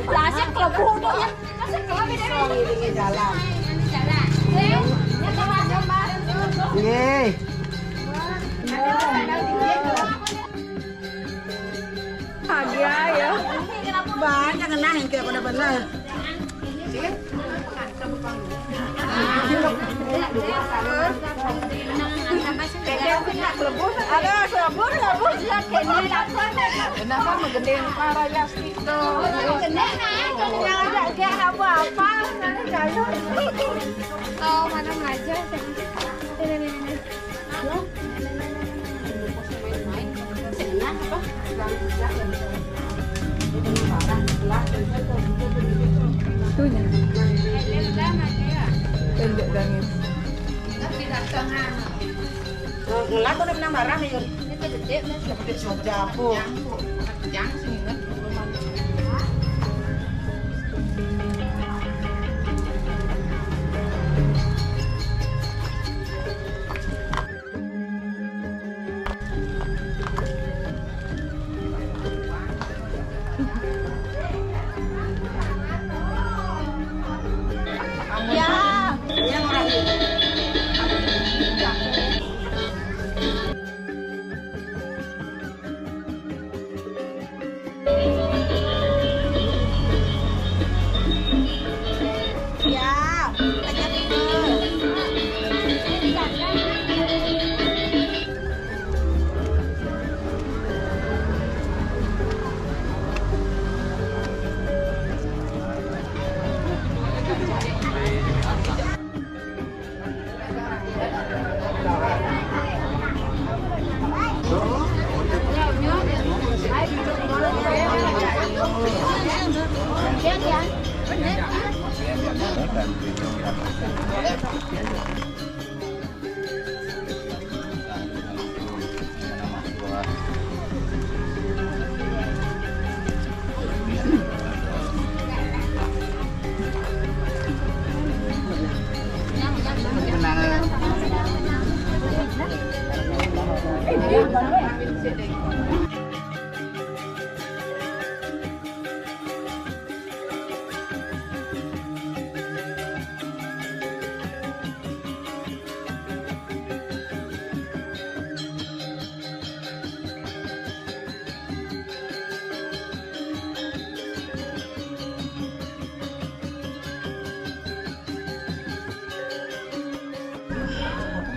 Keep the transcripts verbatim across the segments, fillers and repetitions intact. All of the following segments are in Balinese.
Lah, sik klebu to ya. Sik klebu. Iso ngiringi jalan. Jalan. Weh, ya, Mas. Nggih. Bahagia ya. Banyak kenang yang kayak bener-bener. Ada sabun, sabun. Kenapa menggending para Yasti? Tuh, mana belajar? Ini, ini, ini. Itunya. Tunjuk gangis. Ngelak udah menang barang nih. Ini gede, Mas. Gede Jogja, Bu. Yang sih inget.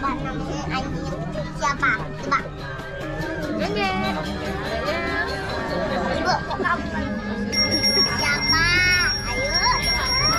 Coba namanya Ayu, siapa? Coba. Ibu, kok kamu? Siapa? Ayo, coba.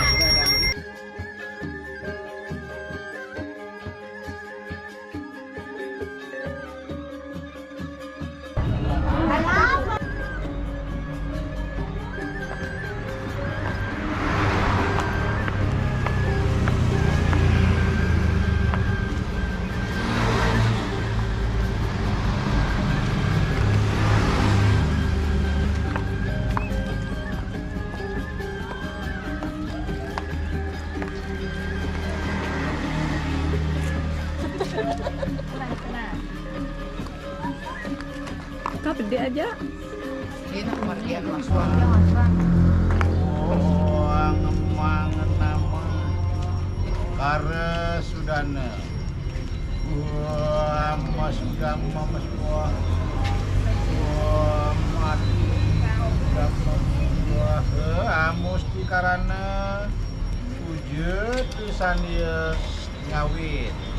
Kau gede aja. Ini kemargian Mas Wan. Oh, angemangen nama. Kare sudane. Wah, Mas Udang, Mas Wah. Wah, mati. Udang, Mas Wah. Eh, amus di karana. Wujud tulisan ya ngawit.